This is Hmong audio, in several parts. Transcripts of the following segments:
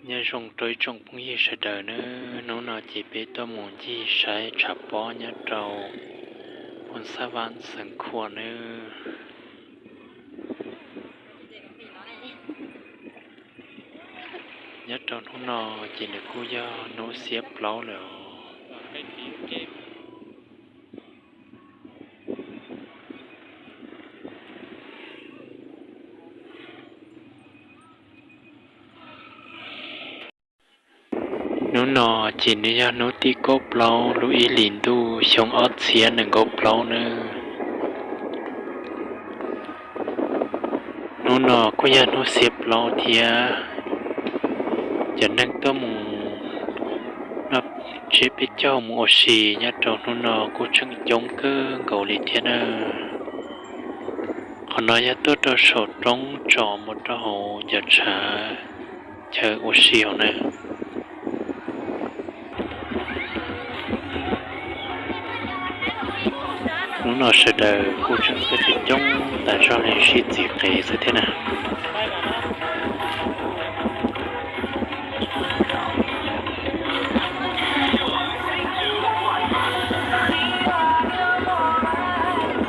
Nyob zoo rau ib tsoom phooj ywg sawv daws nawb, hnub no ces peb tuaj mus ncig saib tshav pob nyob rau Phoo Xab Vam Xeev Khuam nawb. Nyob rau hnub no ces nws kuj yog hnub xiab plaub lawm os. Hnub no ces nws yog hnub tim kaum plaub lub ib hlis ntuj xyoo ob txhiab nees nkaum plaub nawb. Hnub no kuj yog hnub xiab plaub thiab, cov neeg tuaj mus noj tsiab peb caug mus ua si nyob rau hnub no kuj tseem coob kawg nkaus li thiab na. Qhov no yog tuaj rau saum roob tsom mus rau hauv cov tshav chaw ua si hauv na. Hnub no sawv daws kuj tseem tuaj coob coob tas zog li sib txiv qev xwb thiab na.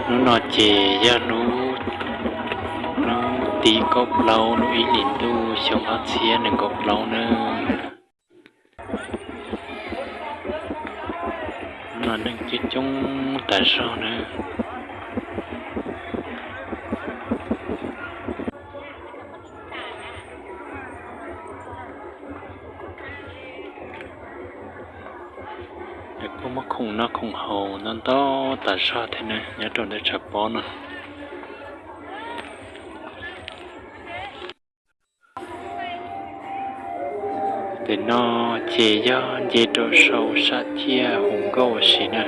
Hnub no ces yog hnub, hnub tim kaum plaub lub ib hlis ntuj xyoo ob txhiab nees nkaum plaub nawb. Hnub no neeg coob coob tas zog nawb. Lawv kuj muaj khoom noj khoom haus ntau ntau tas zog thiab na nyob rau ntawm tshav pob no. Pem no ces yog nce rau saum sam thiaj hu nkauj ua si na.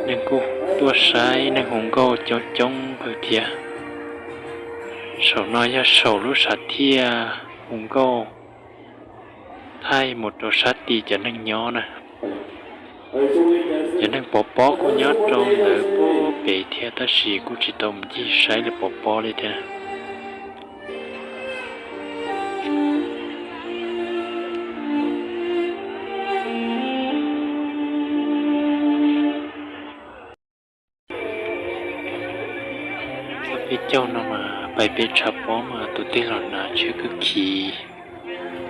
Neeg kuj tuaj saib neeg hu nkauj coob coob kawg thiab. Saum no yog saum lub sam thiaj hu nkauj thaij mus rau sab tim cov neeg nyob na. Cov neeg pov pob kuj nyob rau ntawd puag pem thiab tab sis kuj tsis tau mus ncig saib lawv pov pob li thiab. Txoj peb caug no mas pais pem tshav pob mas tus twg los hnav tshiab kwv khiv,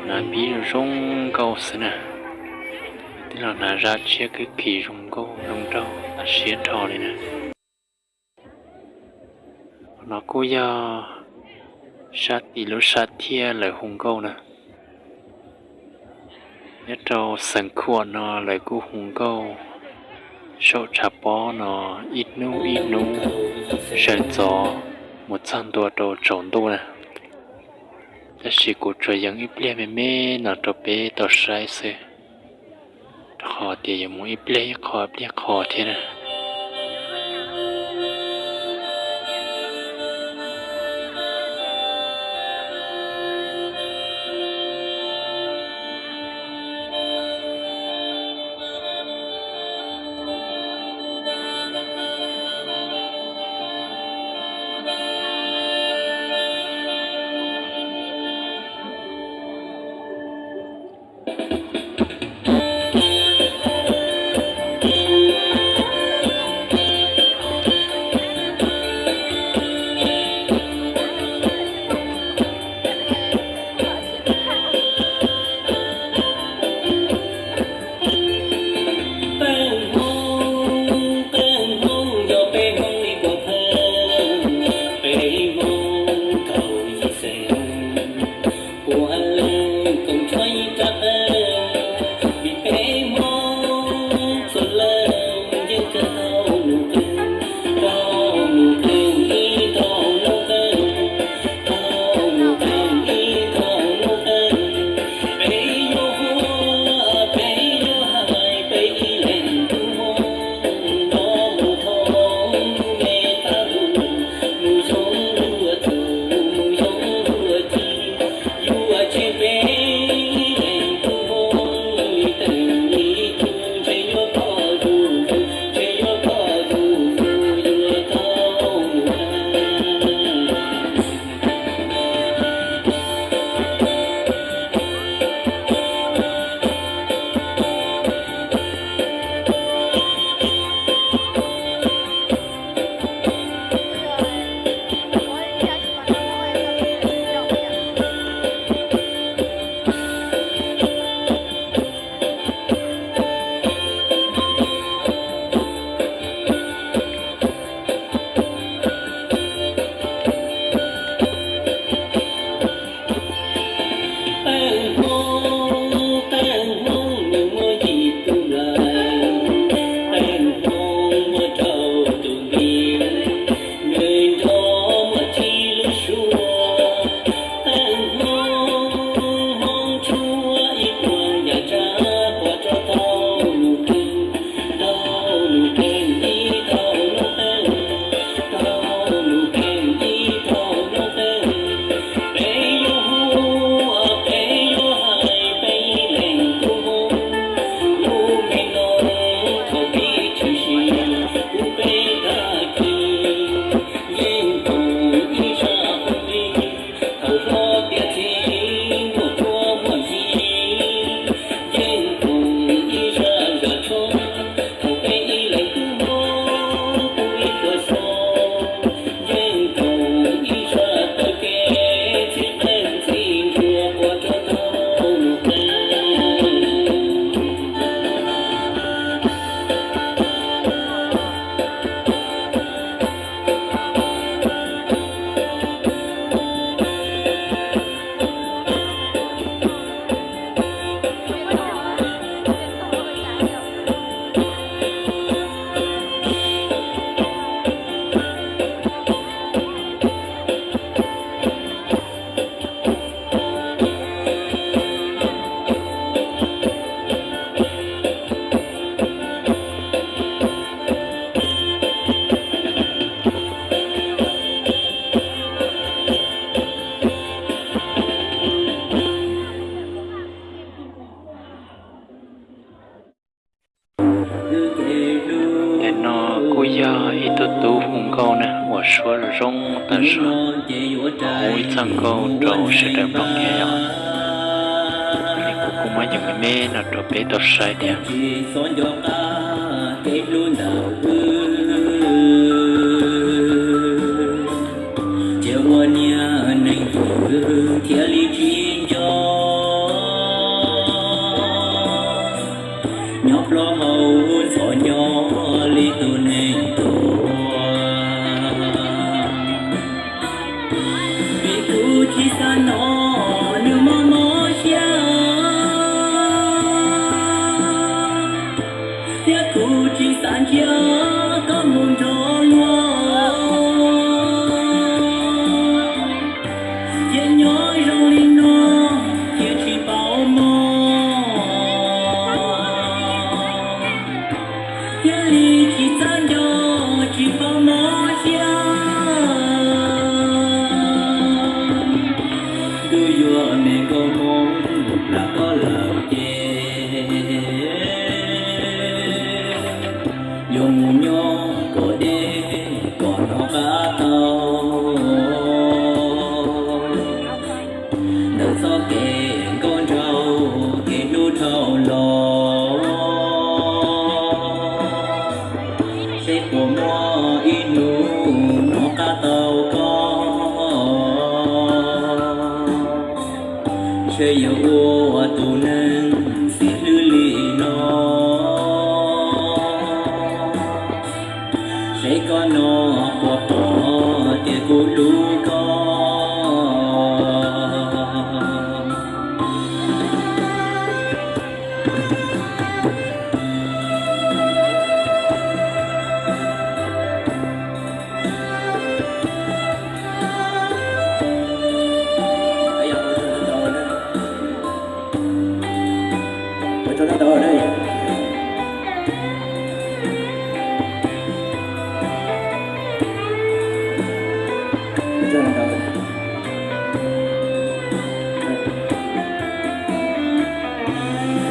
hnav pib zoo zoo nkauj xwb na. Tus twg los hnav zaj tshiab kwv khiv zoo nkauj zoo nraug tas siab nrho li na. Qhov no kuj yog sab tim lub sam thiaj lawv hu nkauj na. Nyob rau Xeev Khuam no lawv kuj hu nkauj saum tshav pob no ib hnub ib hnub, sawv ntxov mus txog ntua rau tsaus ntuj na. Tab sis kuv tsuas yees ib pliag me me no rau peb tau saib xwb, rau qhov tias yuav mus ib pliag ib qho ib pliag qho thiab na. Tag zog, hu ib txoj nkauj rau sawv daws mloog thiab yom. Kuv kuj muab cov me me no rau peb tau saib thiab. Ces ua niag neeg twg thiaj li tsis nco, nyob plaub hau ntxhov nco li tus neeg tuag. Vim kuv tsis xav hnov nws mob mob siab, thiab kuv tsis xav ntsia koj mus nrog luag. Cia nyob zoo li no, cia tsis paub mob, thiaj li tsis txaj nco, tsis paub mob siab. Twb yuav me nkauj Hmoob lam koj lawm ces yuav mus nyob kom deb kom hnov qab tau. Ntawm txoj kev nkauj nraug kev hlub dhau los, seb puas muaj ib hnub hnov qab tau koj. Ntshe yuav ua tus neeg xiam hlwb li no, seb koj no puas pom tias kuv hlub koj.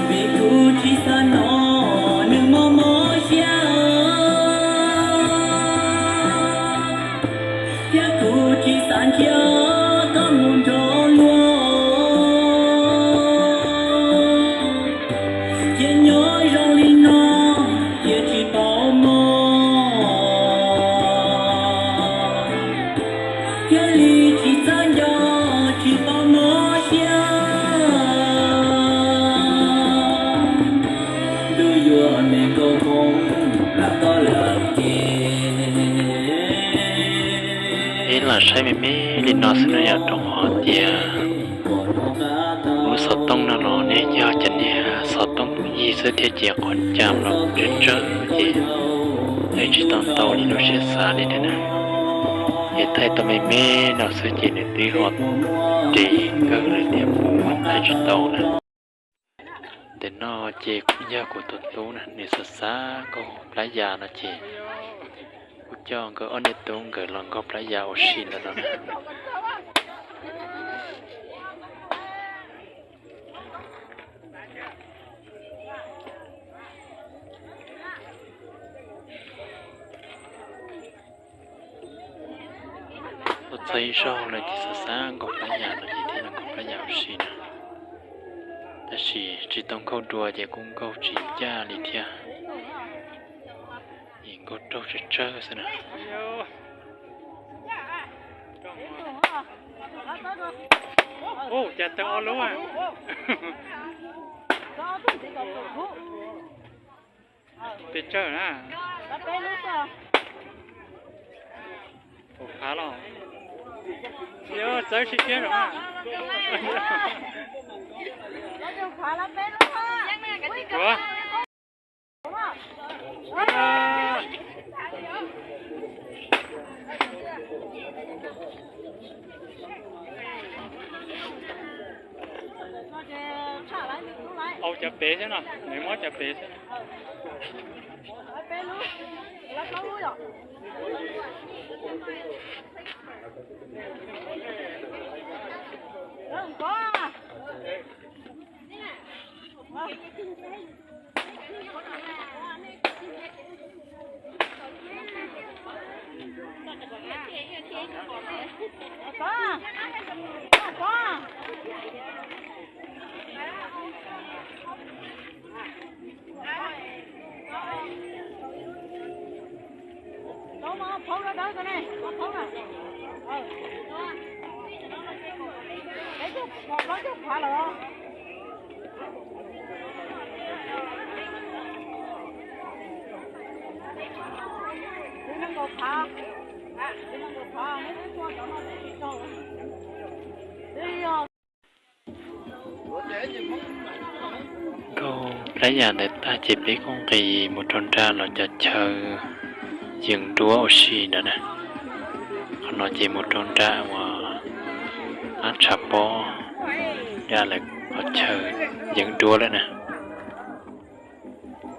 Vim kuv tsis xav hnov nws mob mob siab, thiab kuv tsis xav ntsia koj mus nrog luag. Cia nyob zoo li no, cia tsis paub mob, thiaj li tsis txaj nco, tsis paub mob siab. Twb yuav me nkauj Hmoob lam koj lawm ces. Peb los saib me me li no xwb no yog rau qhov tias lub xov tooj no los nws yog cov niag xov tooj yig xwb thiab ces qhov cam los tsawg tsawg ces thaij tsis tau ntau li lub siab xav li thiab na. Ces thaij tau me me no xwb ces nws twb ho ris kawg lawm thiab, kuv thaij tsis tau na. Ntawm no ces kuj yog kuv tus tub na, nws xav xav nkaug plab ya no ces kuj coj nkawd ob niam tub nkawd los nkaug plab ya ua si ntawm no na. Tuaj txog ib zaug no ces xav xav nkaug plab ya no ces thiaj los nkaug plab ya ua si na. Tab sis tsis tau nkaug dua ces kuj nkaug tsis ncaj li thiab. Es nkaug raug tsawg tsawg xwb na. Ua cas tawg ob lub a? Pes tsawg na? Ua phav los. Yog txawb sib siab los. Ua. Au cov pem xwb no, nws muab cov pem xwb. Nkauj plab yas ntawd tag ces peb kuj nqis mus rau nram los cov chaw yees duab ua si ntawd na. Qhov no ces mus rau nram uas ab tshav pob da lawv qhov chaw yees duab lawm na.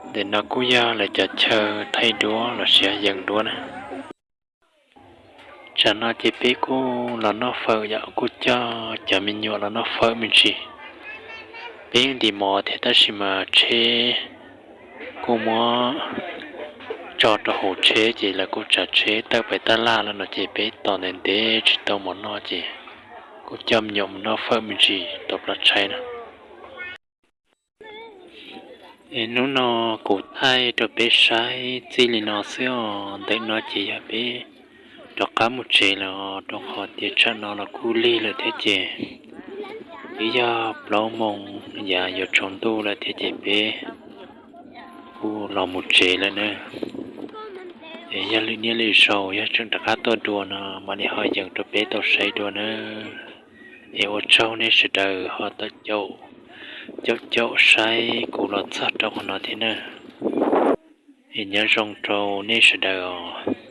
Ntawm no kuj yog lawv cov chaw thaij duab los sis yees duab na. Tsam no ces peb kuj los noj fawm yom, kuj coj cov me nyuam los noj fawm me ntsis. Peb ntim mov thiab tab sis mas tsheb kuj muab tso rau hauv tsheb ces lawv kuj tsav tsheb tawm pem tab laj lawm no ces peb tos ntev ntev tsis tau mov noj ces kuj coj me nyuam mus noj fawm me ntsis tau plab tshaib na. Es hnub no kuv thaij rau peb saib txij li no xwb os. Ntawm no ces yog peb rov qab mus tsev lawm os, rau qhov tias tsam no los kuj lig lawm thiab ces twb yog plaub moos yav yuav tsaus ntuj lawm thiab ces peb kuj los mus tsev lawm na. Es yog lwm niaj lwm zaus yog tseem rov qab tuaj dua no mam li ho yees rau peb tau saib dua na. Es ua tsaug nej sawv daws ho tau caum, caum caum saib kuv los txog rau qhov no thiab na. Es nyob zoo rau nej sawv daws os.